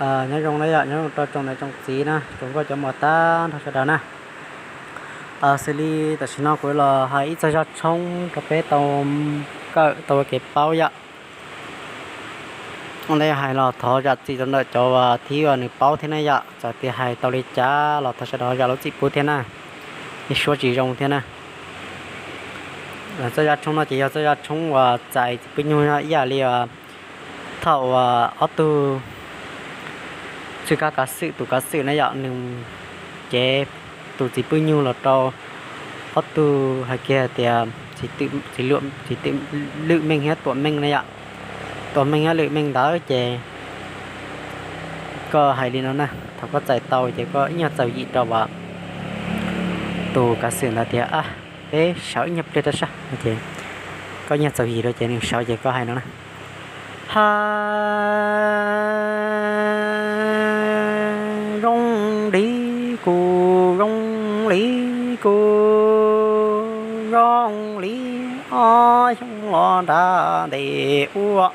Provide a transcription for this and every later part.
Nyob zoo na yom, nyob zoo rau tsoom niam tsoom txiv na, tsoom nkauj cov muam tag nrho sawv daws na. Xws li tam sim no kuv los hais ib txog zaj tshoob rau peb tau kawm tau ua kev paub yom. Ua ntej hais los thov zam txim rau ntawm cov uas thib uas nws paub thiab na yom, txawm tias hais tau li cas los thov sawv daws zam lub txim pub thiab na, ib suab tsis zoo thiab na. Txoj zaj tshoob no ces yog txoj zaj tshoob uas txais txiv pwj nyug ib yam li thaum uas ob tug tswj kab kav xwm, tus kav xwm na yom, nws cev tus txiv pwj nyug los rau ob tug hais kiag hais tias txiv, txiv lwm meej thiab tuam meej na yom, tuam meej thiab lwm meej ntawd ces koj hais li no na, thaum koj txais tau ces koj ib nyuag txaus yim rau uas tus kav xwm ntawd tias peb sawv ib nyuag pliag rau sab no ces koj ib nyuag txaus yim rau ces nws sawv ces koj hais no na. Ha, zoo li kuv, zoo li kuv, zoo li ob xyoos los nram ntes ua,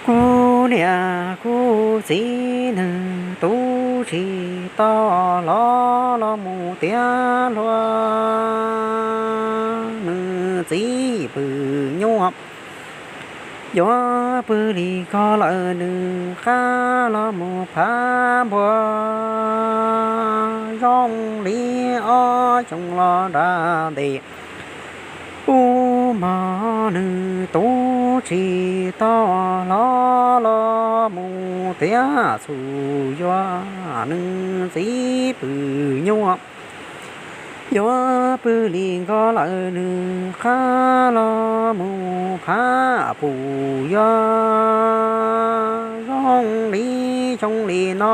kuv niam kuv txiv nws tub tsis tau hlob los mus tiav hluas, nws txiv pw nyuaj yuav pw li ko lawm nws qab los mus phav npua, zoo li ob xyoos los nram ntes ua mog, nws tub tsis tau hlob los mus tiav txhuv yuav, nws txiv pw nyuaj yuav pw li ko lawm nws qab los mus phav pum yuav, zoo li xyoo li no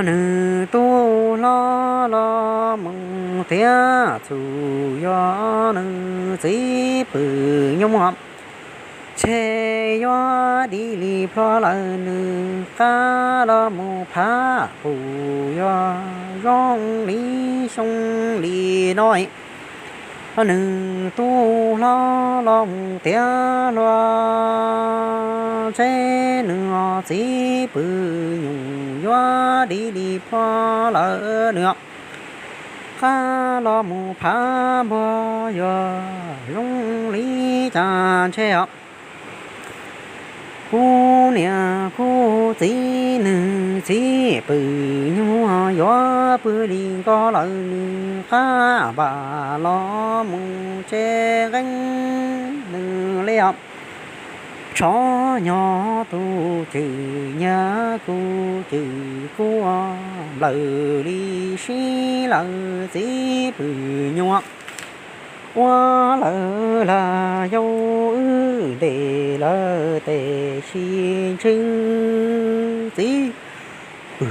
nws tub hlob los mus tiav txhuv yuav, nws txiv pw nyuaj tshe yuav dim li plho lawm nws qab los mus phav pum yuav, zoo li xyoo li no nws tub hlob los mus tiav hluas, tshe nws txiv pw nyuaj yuav dim li plho lawm nws qab los mus phav npua yuav, zoo li cas ntshe kuv niam kuv txiv nws txiv pw nyuaj yuav pw li ko lawm nws qab npam los mus tshe nqeeb nws li os. Tsho nyob tus cwm nyiav kuv cwm kuj nplawm li sib lawm txiv pw nyuaj ua lawm lam yau wb ntes lawm tes sis ntshe txiv pw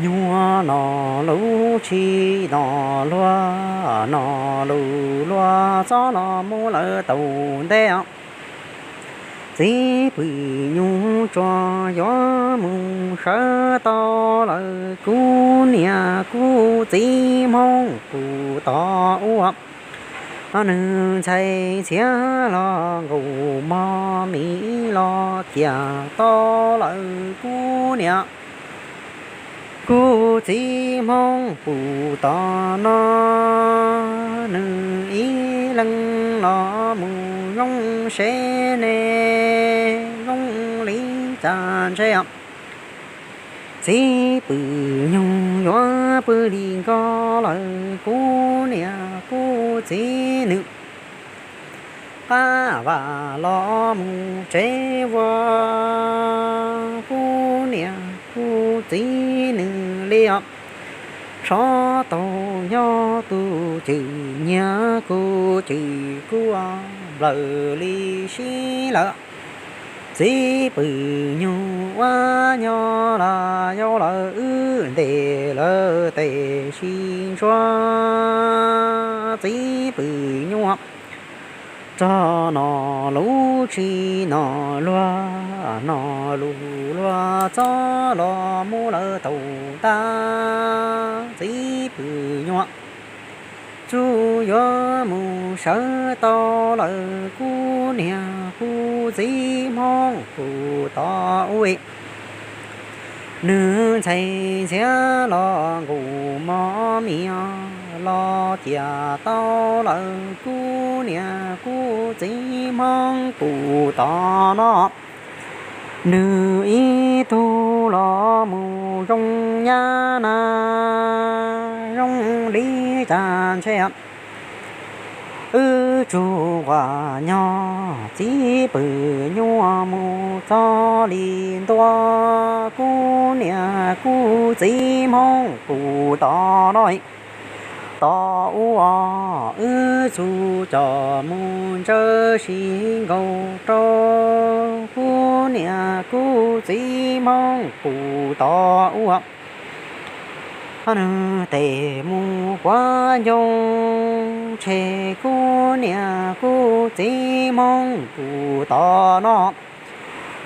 nyuaj no lub tshis no luag no lus luag txob los mus lawm tau ntej os. Txiv pw nyuaj tsuas yuav mus sawv tau lawm kuv niam kuv txiv Hmoob kuj tos ua nws ntxhais ntxhiav los nkaus mog, miv los ciam tau lawm kuv niam kuv txiv Hmoob kuj tos no nws ib leeg los mus zoo seb ne zoo li cas ntshe txiv pw nyuaj yuav pw li ko lawm kuv niam kuv txiv nws qab vam los mus tsev ua kuv niam kuv txiv nws li os. Sov tau nyob tus cwm nyiav kuv cwm kuj nplawm li sib lawm. Txiv pw nyuaj ua nyob los yau lawm wb ntes lawm tes sis ntsuag txiv pw nyuaj txog no lub tshis no luag no lus luag txob los mus lawm tau ntej txiv pw nyuaj tsuas yuav mus sawv tau lawm kuv niam kuv txiv Hmoob kuj tos ua Nws ntxhais ntxhiab los nqus mov mias los ciam tau lawm kuv niam kuv txiv Hmoob pum tom no. Nws ib tug los mus zoo nyab na, zoo li cas ntshe wb tsuas quas nyog txiv pwm nyuaj mus txog li ntua kuv niam kuv txiv Hmoob pum tom no. Tom ub wb txhua cov mus ntsawj si nkaus rau kuv niam kuv txiv Hmoob pum tom ub. Nws tes mus quav ncoo tshem kuv niam kuv txiv Hmoob pum tom no.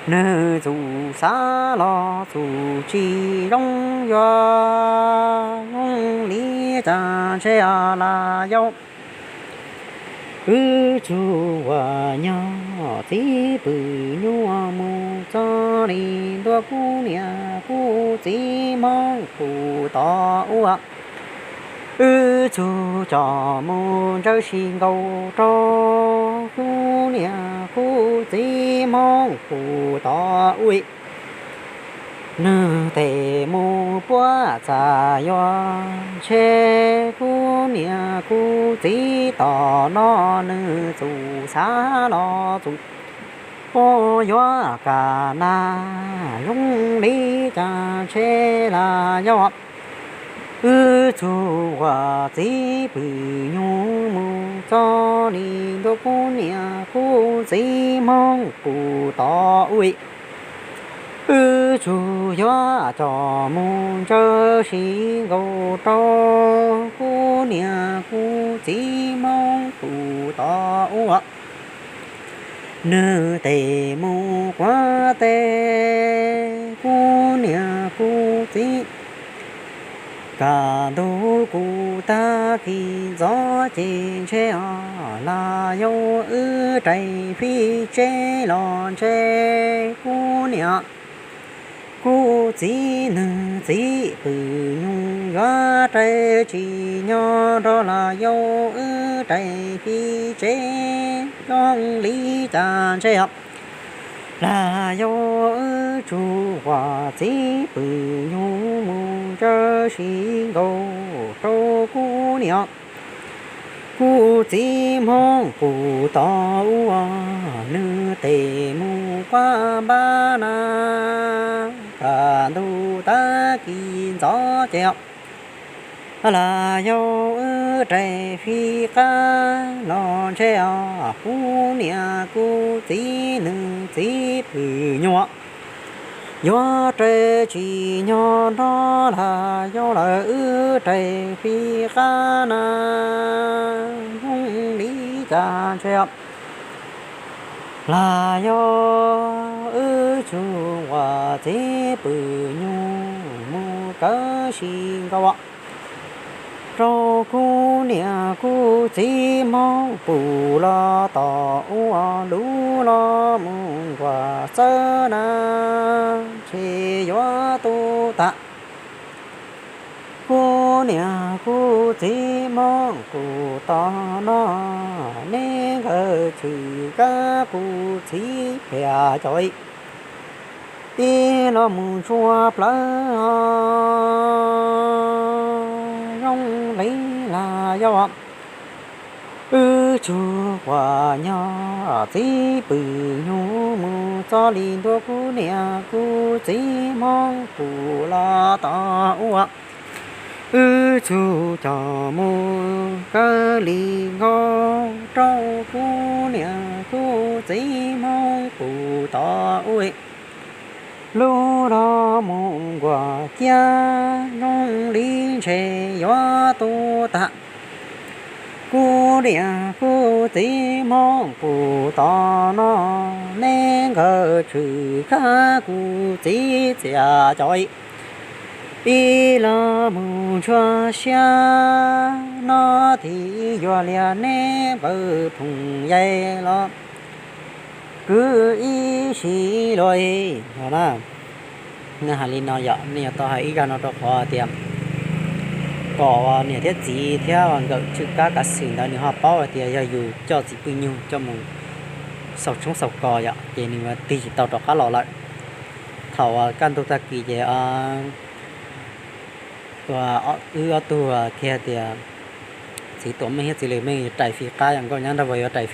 Nws txuj xav los txuj tsis zoo yuav zoo li cas ntshe lam yau. Wb tsuas quas nyog txiv pwm nyuaj mus txog li ntua kuv niam kuv txiv Hmoob pum tom ub. Wb txhua cov mus ntsawj si nkaus rau kuv niam kuv txiv Hmoob pum tom ub. Nws tes mus puab txaj yuav ntshe kuv niam kuv txiv tom no. Nws txuj xav los txuj puab yuav kam na zoo li cas ntshe lam yau. Wb txhua quas txiv pwm nyuaj mus txog li ntua kuv niam kuv txiv Hmoob pum tom ub. Wb tsuas yuav coj mus ntsawj si nkaus rau kuv niam kuv txiv Hmoob pum tom ub. Nws tes mus quav teb kuv niam kuv txiv. Kaj ntug kuv tag kis ntxov ces ntshe os lam yau wb rais fij tseb los ntshe kuv niam kuv txiv nws txiv pwm nyuj yuav rais tsis nyob nrog lam yau wb rais fij tseb zoo li cas ntshe os lam yau wb tsuas quas txiv pwm nyuj mus ntsawj si nkaus rau kuv niam kuv txiv Hmoob pum tom ub. Nws tes mus quav npab na kaj ntug tag kis ntxov ces lam yau wb rais fij qab los ntshe os kuv niam kuv txiv nws txiv pwm nyuj yuav rais tsis nyob nrog lam yau lawm wb rais fij qab na zoo li cas ntshe os lam yau wb tsuas quas txiv pwm nyuj mus kawg si nkaus rau kuv niam kuv txiv Hmoob pum los tom ub lub los mus nkuas txawb na ntshe yuav tu tag. Kuv niam kuv txiv Hmoob pum tom no, neb nkawd tshwm kab kuv txiv thiaj cov ib los mus ntshua plawv zoo li lam yau. Wb tsuas quas nyog txiv pwm nyuj mus txog li ntua kuv niam kuv txiv Hmoob pum los tom ub. Wb tsuas coj mus kawg li nkaus rau kuv niam kuv txiv Hmoob pum tom ub. Lub los mus nkuas ciaj zoo li ntshe yuav tu tag. Kuv niam kuv txiv Hmoob pum tom no, neb nkawd tshwm kab kuv txiv thiaj cov ib los mus ntshua siab no thiaj yuav liam neb npawg phooj ywg los kwv ib sim luaj na. Nej hais li no yom, nej yuav tau hais ib zaj no rau qhov tias kom niam thiab txiv thiab nkawm tswj kab kav xwm ntawd nws ho paub hais tias yog yus coj txiv pwj nyug coj mus xaus tshoob xaus kos yom, ces nws tig tsis tau rov qab los lawm. Thaum kaj ntug tag kis ces wb ob tug kiag tias txiv tuam meej thiab txiv lwm meej yuav rais fij qab yom, nkauj nyab nrog vauv yuav rais,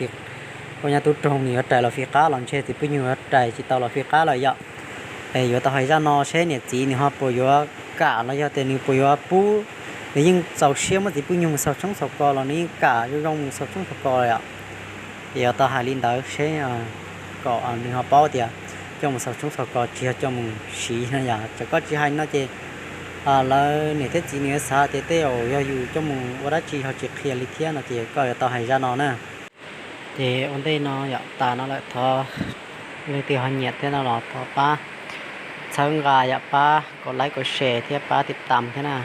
nkauj nyab tub roog nws yuav rais los fij qab los ntshe txiv pwj nyug yuav rais tsis tau los fij qab lawm yom. Es yuav tau hais zaj no seb niam txiv nws ho puas yuav kam los yog tias nws puas yuav pub, nws yeej txaus siab muab txiv pwj nyug mus xaus tshoob xaus kos los nws yeej kam zoo zoo mus xaus tshoob xaus kos yom. Ces yuav tau hais li ntawd seb kom nws ho paub tias coj mus xaus tshoob xaus kos tsis yog coj mus siv no yom. Txawm koj tsis hais no ces lawv niam thiab txiv nws yuav xav tias tej zaum yog yus coj mus ua dab tsi ho tsis qhia li thiab no ces koj yuav tau hais zaj no na. Ces ua ntej no yom, tas no lawm thov leej twg ho nyiam thiab no los thov pab txhawb nqa yom, pab kom like kom share thiab pab tij tam thiab na.